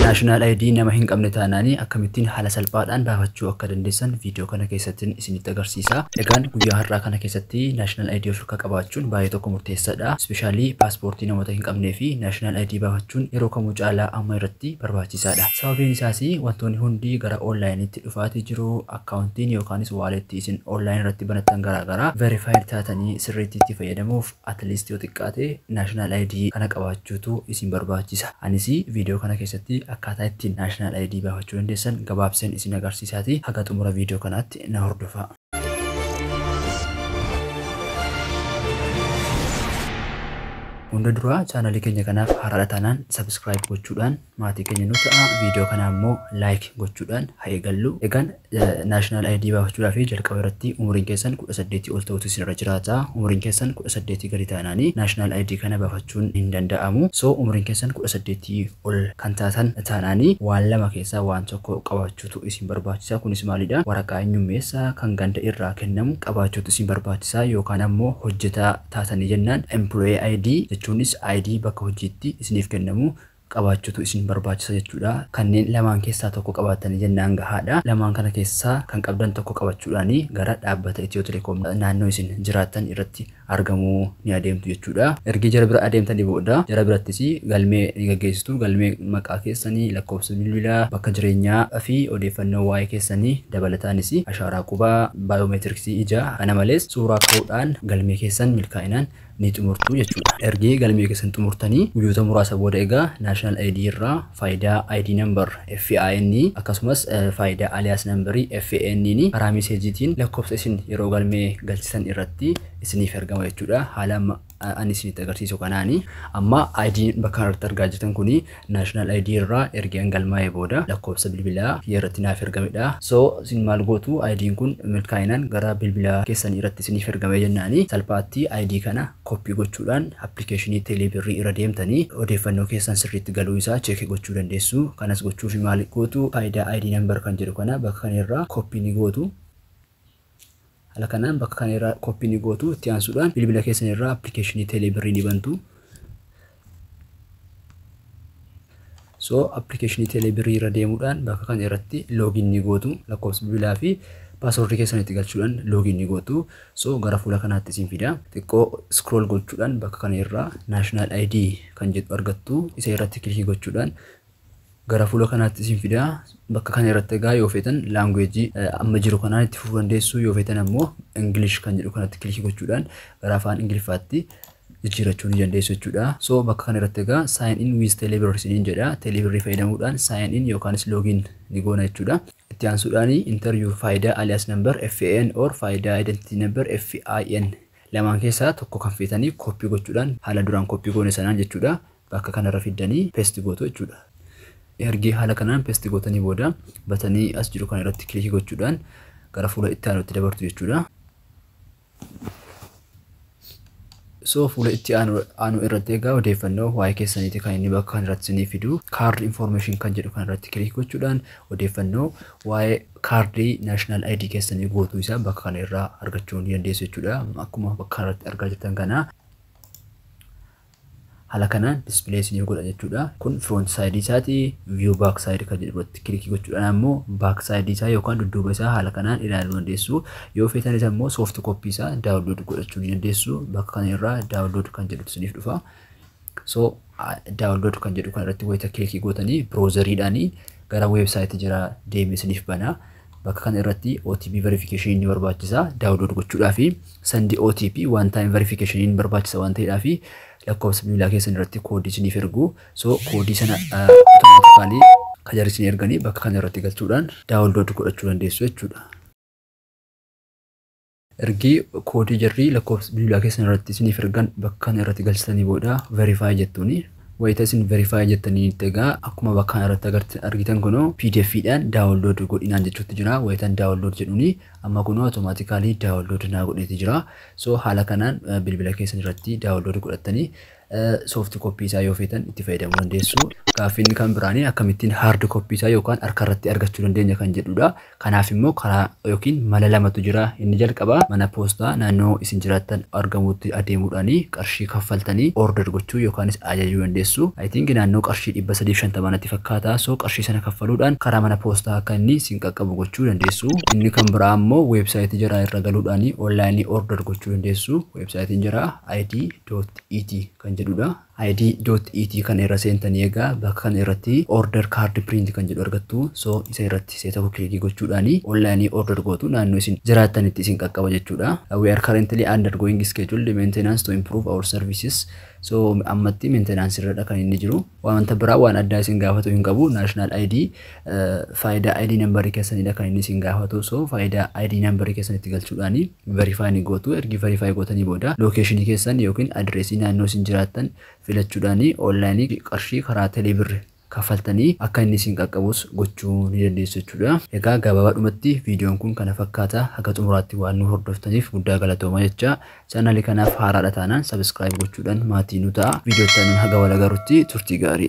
National ID nama hin qabne taanaanii akkamittiin haala salphaadhaan baafachuu akka dandeessan viidiyoo kana keessatti isinitti agarsiisa. Egaan guyyaa har'aa kana keessatti National ID of harkaa qabaachuun baay'ee tokko murteessaadha. Especially paaspoortii namoota hin qabnee fi National ID baafachuun yeroo kamuu caalaa amma irratti barbaachisaadha. Sababiin isaas wantoonni hundi gara onlaayiniitti dhufaatii jiru. Akkaawuntiin yookaanis waaleetti isin onlaayin irratti banattan garaagaraa verified taatanii sirriitti itti fayyadamuuf at least yoo xiqqaate National ID kana qabaachuutu isin barbaachisa. Anis viidiyoo kana keessatti akkaataa ittiin National ID baafachuu dandeessan gabaabseen isin agarsiisaati. Haga xumura viidiyoo kanaatti na hordofaa. Hunda dura chaanalii keenya kanaaf haaraadha taanaan subscribe gochuudhaan maatii keenya nu ta'a. Viidiyoo kana ammoo like gochuudhaan haa eegallu. Egaan National ID baafachuudhaaf jalqaba irratti umuriin keessan 18 ol ta'utu isinirra jiraata. Umuriin keessan 18 gadi taanaanii National ID kana baafachuun hin danda'amu. So umuriin keessan 18 ol kan taatan taanaanii waan lama keessaa waan tokko qabaachuutu isin barbaachisa. Kunis maalidha? Waraqaa eenyummeessaa kan ganda irraa kennamu qabaachuutu isin barbaachisa yookaan ammoo hojjetaa taatanii jennaan employee ID jechuunis ID bakka hojiitti isiniif kennamu qabaachuutu isin barbaachisa jechuudha. Kanneen lamaan keessaa tokko qabaatanii jennaan gahaadha. Lamaan kana keessaa kan qabdan tokko qabachuudhaan gara dhaabbata Itiyoo Telekoom naannoo isin jiraattan irratti argamuu ni adeemtu jechuudha. Ergi jara bira adeemtanii booda jara birattis galmee ni gaggeessitu. Galmee maqaa keessanii, lakkoofsa bilbilaa, bakka jireenyaa fi odeeffannoo waa'ee keessanii dabalataanis ashaaraa qubaa, baayoomeetiriksii ijaa kana malees suuraa ka'uudhaan galmee keessan milkaa'inaan ni xumurtu jechuudha. Ergi galmee keessan xumurtanii guyyoota muraasa booda egaa National ID irraa faayidaa ID number FIN akkasumas faayidaa alias number FAN ni karaa meeseejiitiin lakkoofsa isin yeroo galmee galchisan irratti isiniif ergama jechuudha. Haala amma ani isinitti agarsiisu kanaani amma ID bakka irratti argaa jirtan kuni National ID irraa ergaan galmaa'ee booda lakkoofsa bilbilaa irratti naaf ergamedha. So isin maal gootu ID'n kun milkaa'inaan gara bilbilaa keessanii irratti isiniif ergame jennaani salphaatti ID kana koppii gochuudhaan appilikeeshinii teeleebirrii irra deemtanii odeeffannoo keessan sirriitti galuu isaa cheekii gochuu dandeessu. Kanas gochuuf maal gootu faayidaa ID number kan jedhu kana bakka kana irraa koppii ni gootu. Haala kanaan bakka kana irraa koppii ni gootu. Itti aansuudhaan bilbila keessan irraa appilikeeshinii teeleebirrii ni bantu. So appilikeeshinii teeleebirrii irra deemuudhaan bakka kana irratti login ni gootu. Lakkoofsa bilbilaa fi paaswordii keessan itti galchuudhaan login ni gootu. So gara fuula kanaatti isin fida. Xiqqoo scroll gochuudhaan bakka kana irraa National ID kan jedhu argattu. Isa irratti kilikii gochuudhaan gara fuula kanaatti isin fida. Bakka kana irratti egaa yoo feetan laanguweejii amma jiru kanaan itti fufuu dandeessu. Yoo feetan ammoo English kan jedhu kanatti kilikii gochuudhaan gara afaan Ingiliffaatti jijjiirachuu ni dandeessu jechuudha. So bakka kana irratti egaa sign in with Telebirr isiniin jedha. Telebirr fayyadamuudhaan sign in yookaanis login ni goona jechuudha. Itti aansuudhaan enter your faayidaa alias number FAN or faayidaa identity number FIN lamaan keessaa tokko kan feetanii koppii gochuudhaan haala duraan koppii goone sanaan jechuudha. Bakka kanarra fiddanii paste gootu jechuudha. Ergi haala kanaan paste gootanii booda batanii as jiru kana irratti kilikii gochuudhaan gara fuula itti aanutti dabartu jechuudha. So fuula itti aanu irratti egaa odeeffannoo waa'ee keessaniiti kan inni bakka kana irratti isinii fidu. Card information kan jedhu kana irratti kilikii gochuudhaan odeeffannoo waa'ee kaardii National ID keessanii guutuu isaa bakka kana irraa argachuu ni dandeessu jechuudha. Akkuma bakka kana irratti argaa jirtan kana haala kanaan display isiniif godha jechuudha. Kun front side isaati. View back side kan jedhu irratti kilikii gochuudhaan ammoo back side isaa yookaan dudduuba isaa haala kanaan ilaaluu dandeessu. Yoo feetanis ammoo soft copy isaa download godhachuu ni dandeessu. Bakka kana irraa download kan jedhutu isiniif dhufa. So download kan jedhu kana irratti wayita kilikii gootanii browseriidhaan gara website jira deemee isiniif bana. Bakka kana irratti OTP verification ni barbaachisa download gochuudhaaf. Send OTP one time verification ni barbaachisa waan ta'eedhaaf lakkoofsa bilbilaa keessan irratti koodii isiniif ergu. So koodii sana automatically kan jarri isin erganii bakka kana irratti galchuudhaan download godhachuu dandeessu jechuudha. Ergi koodii jarri lakkoofsa bilbilaa keessan irratti isiniif ergan bakka kana irratti galchitanii booda verify jettuuni. Wayita isin verify jettanii egaa akkuma bakka kana irratti argitan kunoo PDF dhaan download godhinaan jechuutti jira. Wayitan download jedhuuni amma kunoo automatically download naa godheeti jira. So haala kanaan bilbila keessan irratti download godhattanii Soft copy isaa yoo feetan itti fayyadamuu dandeessu. Gaaffiin kan biraanii akkamittiin hard copy isaa yookaan harka irratti argachuu dandeenya kan jedhudha. Kanaaf immoo karaa yookiin mala lamatu jira. Inni jalqabaa mana poostaa naannoo isin jiraattan argamutti adeemuudhaan qarshii kaffaltanii order gochuu yookaanis ajajuu dandeessu. I think naannoo qarshii 350 natti fakkaata. So qarshii sana kaffaluudhaan karaa mana poostaa akka inni isin qaqqabu gochuu dandeessu. Inni kan biraa immoo weebsaayitii jaraa irra galuudhaan onlaayinii order gochuu dandeessu. Weebsaayitiin jaraa id.et kan jedhudha. id.et kan irra seentanii egaa bakka kana irratti order card print kan jedhu argattu. So isa irratti see tokko kilikii gochuudhaan onlaayinii order gootu, naannoo isin jiraattanitti isin qaqqaba jechuudha. We are currently undergoing scheduled maintenance to improve our services. So ammatti maintenance irradha kan inni jiru. Wanta biraa waan addaa isin gaafatu hin qabu. National ID, Fayda ID numberii keessanidha kan inni isin gaafatu. So Fayda ID numberii keessan itti galchuudhaan verify ni gootu. Ergi verify gootanii booda locationii keessan yookiin adreesii naannoo isin jiraattan filachuudhaan onlaayinii qarshii karaa telebirr kaffaltanii akka inni isin qaqqabus gochuu ni dandeessu jechuudha. Egaa gabaabaadhumatti viidiyoon kun kana fakkaata. Haga xumuraatti waan nu hordoftaniif guddaa galatooma jecha, chaanalii kanaaf haaraadha taanaan subscribe gochuudhaan maatii nu ta'a. Viidiyoo itti haga wal agarrutti turtii gaarii.